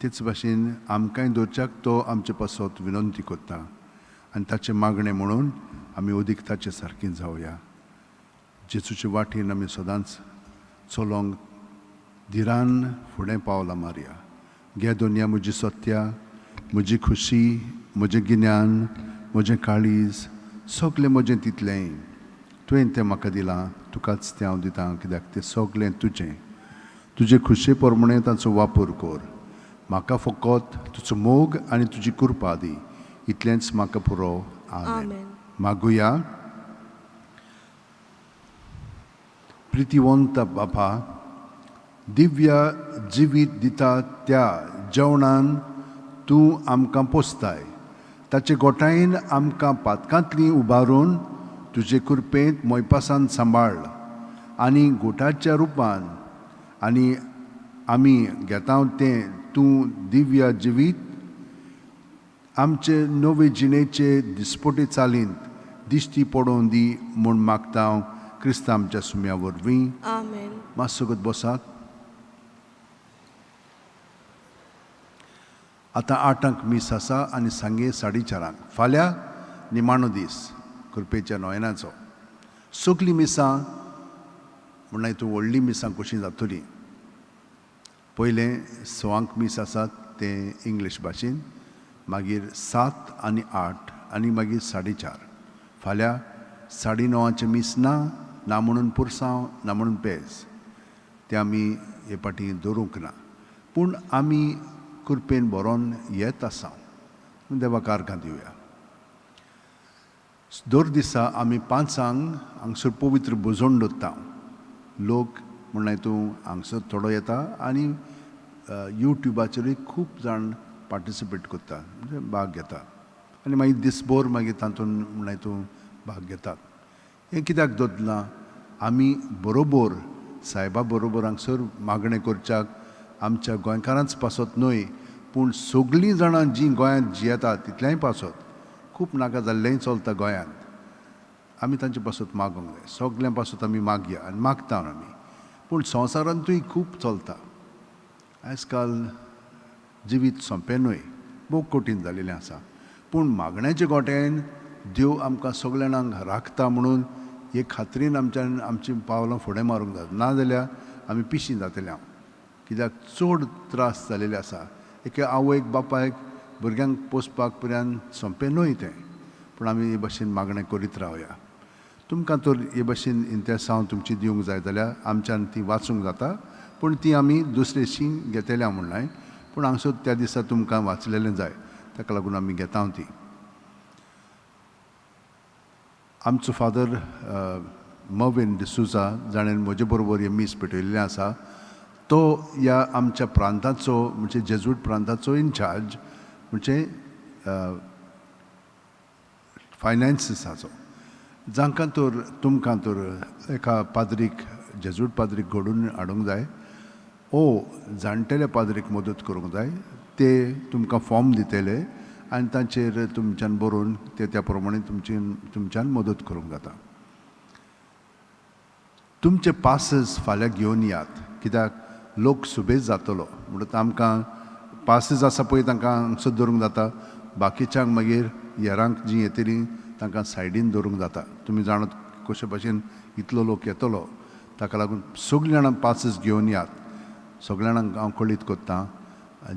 तेच भाशेन आमकांय दवरच्याक तो आमचे पासत विनंती करता आनी ताचें मागणें म्हणून आमी अदीक ताचे सारकी जावया. जेजूचे वाटेन आमी सदांच चलोंक धिरान फुडें पावलां मारया. घे दोनया म्हजी सत्या, म्हजी खुशी, म्हजें गिन्यान, म्हजें काळीज, सगलें म्हजें तितलेंय तुवें तें म्हाका दिलां, तुकाच तें हांव दितां, कित्याक तें सगलें तुजें. तुजे खुशे प्रमाणें ताचो वापर कर. म्हाका फकत तुजो मोग आनी तुजी कृपा दी, इतलेंच म्हाका पुरो. आमेन. मागुया. प्रितीवंत बापा, दिव्य जिवीत दिता त्या जेवणान तूं आमकां पोसताय. ताचे गोठायेन आमकां पातकांतली उबारून तुजे कृपेंत मोयपासान सांबाळ आनी गोठाच्या रुपान आनी आमी घेता तें तूं दिव्य जिवीत आमचे नवे जिणेचे दिसपटे चालींत दिश्टी पडोवन दी म्हूण मागता हांव क्रिस्तांव आमच्या सुम्या वरवीं. आमेन. मातसो बसात. आतां 8 मीस आसा आनी सांगे 4:30. फाल्यां निमाणो दीस कृपेच्या नोयनाचो. सगलीं मिसां म्हणल्यार तूं व्हडलीं मिसां कशीं जातलीं. पयलें 6 मीस आसात तें इंग्लीश भाशेन, मागीर 7 आनी 8 आनी मागीर 4:30. फाल्यां 9:30 मीस ना, ना म्हणून पुरसांव, ना म्हणून पेज, तें आमी हे पाटी दवरूंक ना. पूण आमी कृपेन बरोवन येत आसा. देवाक आर्गां दिवया. दर दिसा आमी 5 हांगसर पवित्र भोजन दवरता. लोक म्हणल्यार तूं हांगसर थोडो येता आनी युट्यूबाचेरूय खूब जाण पार्टिसिपेट करता, म्हणजे भाग घेता आनी मागीर दिसभर मागीर तातूंत म्हणल्यार तूं भाग घेतात. हें कित्याक दवरलां? आमी बरोबर सायबा बरोबर हांगसर मागणें करच्याक आमच्या गोंयकारांच पासत न्हय पूण सगळीं जाणां जीं गोंयांत जियेतात तितलेंय पासत. खूब नाका जाल्लेंय चलता गोंयांत. आमी तांचे पासत मागूंक जाय, सगल्यां पासत आमी मागया आनी मागता आमी. पूण संवसारांतूय खूब चलता. आयज काल जिवीत सोंपें न्हय, भोव कठीण जालेलें आसा. पूण मागण्याचे गोट्यान देव आमकां सगल्या जाणांक राखता म्हणून हे खात्रीन आमच्यान आमचीं पावलां फुडें मारूंक जाता. नाजाल्यार आमी पिशीं जातले हांव, कित्याक चड त्रास जालेले आसा. एके आवयक बापायक भुरग्यांक पोसपाक पर्यंत सोंपें न्हय तें. पूण आमी हे भाशेन मागणें करीत रावया. तुमकां तर हे भाशेन इंतेसांव तुमची दिवंक जाय जाल्यार आमच्यान ती वाचूंक जाता, पूण ती आमी दुसरेशी घेतल्या म्हणलाय. पूण हांगसर त्या दिसा तुमकां वाचलेलें जाय, ताका लागून आमी घेता ती. आमचो फादर मविन डिसूजा जाणें म्हजे बरोबर हें मीस पेटयल्लें आसा, तो ह्या आमच्या प्रांताचो म्हणजे जेजूट प्रांताचो इनचार्ज म्हणजे फायनान्सिसाचो. जांकां तर तुमकां तर एका पाद्रीक, जेजूट पाद्रीक घडून हाडूंक जाय ओ जाणटेल्या पाद्रीक मदत करूंक जाय, ते तुमकां फॉर्म दितले आनी तांचेर तुमच्यान बरोवन ते त्या प्रमाणे तुमची तुमच्यान मदत करूंक जाता. तुमचे पासेस फाल्यां घेवन यात, कित्याक लोक सुबेज जातलो म्हणटकच आमकां पासेस आसा पळय तांकां हांगसर दवरूंक जाता, बाकीच्यांक मागीर हेरांक जीं येतलीं तांकां सायडीन दवरूंक जाता. तुमी जाणात कशे भाशेन इतलो लोक येतलो, ताका लागून सगळीं जाणां पासेस घेवन यात. सगळ्या जाणांक हांव कळीत करतां,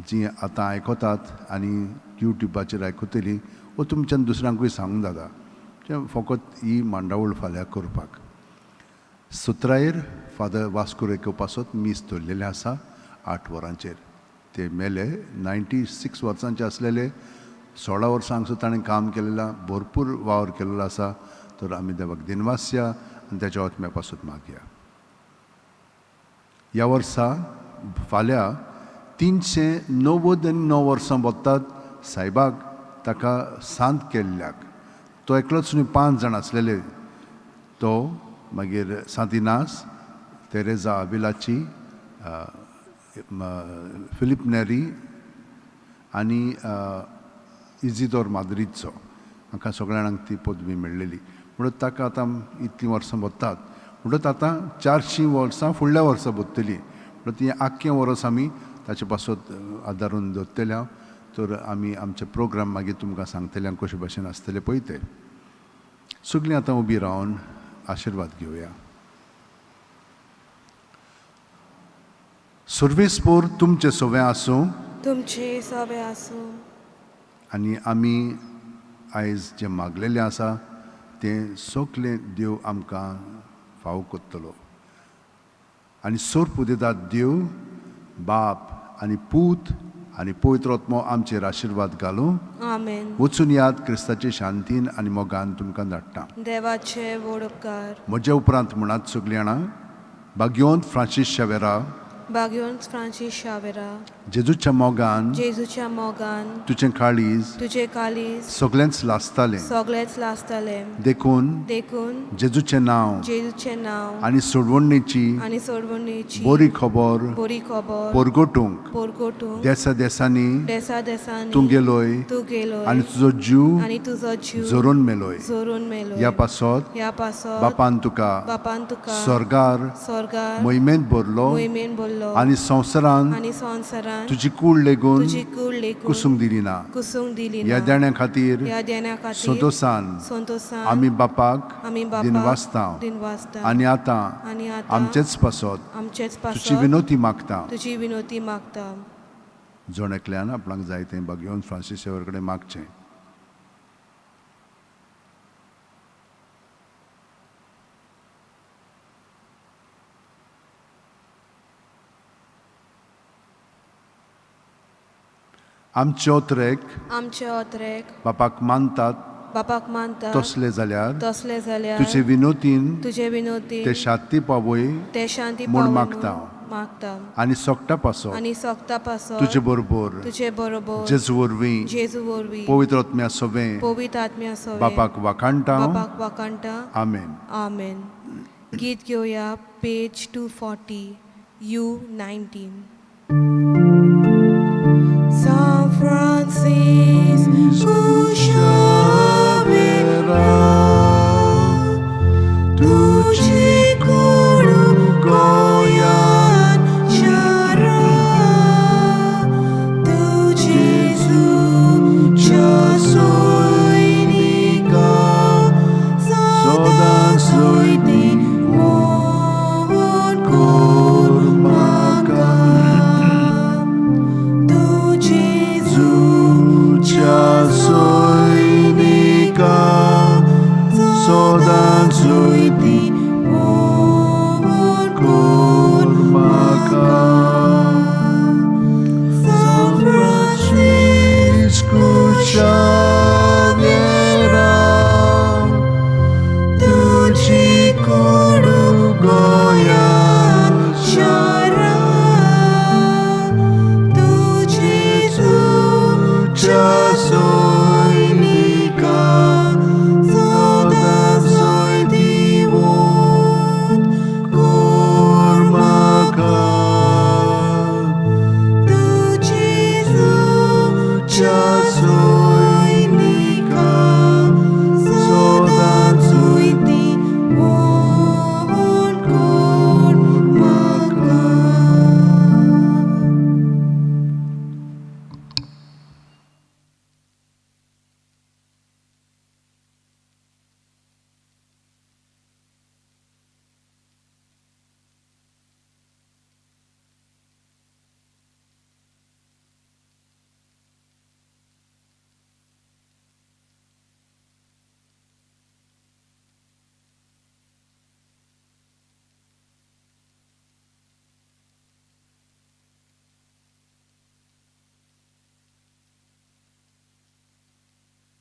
जीं आतां आयकतात आनी युट्यूबाचेर आयकतलीं वो तुमच्यान दुसऱ्यांकूय सांगूंक जाता, तें फकत ही मांडावळ फाल्यां करपाक. 17 फादर वास्को रेको पासत मीस दवरलेलें आसा 8 वरांचेर. ते मेले 96 वर्सांचे आसलेले. 16 वर्सां हांगसर ताणें काम केलेलें, भरपूर वावर केल्लो आसा. तर आमी देवाक दिनवासया आनी त्याच्या आत्म्या पासून मागया. ह्या वर्सा फाल्यां 399 वर्सां वतात सायबाक ताका सांत केल्ल्याक. तो एकलोच न्हय, 5 जाण आसलेले. तो मागीर सांत इनास, तेरेजा आविलाची, फिलीप नेरी आनी इजिदोर माद्रीदचो, हांकां सगळ्या जाणांक ती पदवी मेळ्ळेली. म्हणून ताका आतां इतलीं वर्सां वतात, म्हणटच आतां 400 वर्सां फुडल्या वर्सा बत्तली. म्हणून ती आख्खें वर्स आमी ताचे पासत आदारून दवरतले हांव. तर आमी आमचे प्रोग्राम मागीर तुमकां सांगतले हांव कशे भाशेन आसतले पळय ते. सगळीं आतां उबी रावन आशिर्वाद घेवया. सर्वेस्पोर तुमचें सवें आसूं, तुमचे सवे आसूं. आनी आमी आयज जें मागलेलें आसा तें सगलें देव आमकां फावो करतलो. आनी सोर्प उदयतात देव बाप आनी पूत आनी पवित्र आत्मो आमचेर आशिर्वाद घालूं. आमेन. वचून याद क्रिस्ताचे शांतीन आनी मोगान तुमकां धाडटा. देवाचे व्हड उपकार. म्हज्या उपरांत म्हणात सगळीं जाणां, भाग्यवंत फ्रांसीस शावेरा, भाग्यवंत फ्रांसीस शावेरा, जेजूच्या मोगान जेजूच्या मोगान तुजें काळीज तुजें काळीज सगळेंच लासतालें, सगळेंच लासतालें. देखून देखून जेजूचें नांव जेजूचें नांव आनी सोडवणेची आनी सोडवणेची बरी खबर बरी खबर परगटूंक परगटूंक देसा देसांनी देसा देसांनी तूं गेलोय तूं गेलोय आनी तुजो जीव आनी तुजो जीव झरोवन मेलोय. झरोवन मेलोय. ह्या पासत ह्या पासत बापान तुका बापान तुका स्वर्गार स्वर्गार मोहिमेंत भरलो मोहिमेन भरलो आनी संवसारान आनी संवसारान तुजी कूड लेगून तुजी कूड लेगून कुसूंक दिली ना. कुसूंक दिली ह्या ना. देण्या खातीर ह्या देण्या खातीर संतोसान संतोसान आमी बापाक आमी बापाक दिनवासता दिनवासता आनी आतां आनी आतां आमचेच पासत आमचेच तुजी पासत विनोती मागता. तुजी विनोती मागता. जण एकल्यान आपणाक जाय तें भाग्यवंत फ्रांसीस शेवर कडेन मागचें. आमचे ओतरेक आमचे ओतरेक बापाक मानतात बापाक मानता तसले जाल्यार तसले जाल्यार तुजे विनोतीन तुजे विनोतीन ते शांती पावय ते शांती म्हूण पावय मागता. मागता. आनी सोगटा पासत आनी सोगता पासत तुजे बरोबर तुजे बरोबर जेजू वरवीं जेजू वरवीं पवित्र आत्म्या सवें पवित्र आत्म्या सवें बापाक वाखाणटा. बापाक वाखाणटा. आमेन. आमेन. गीत घेवया पेज 240 U19. San Francisco.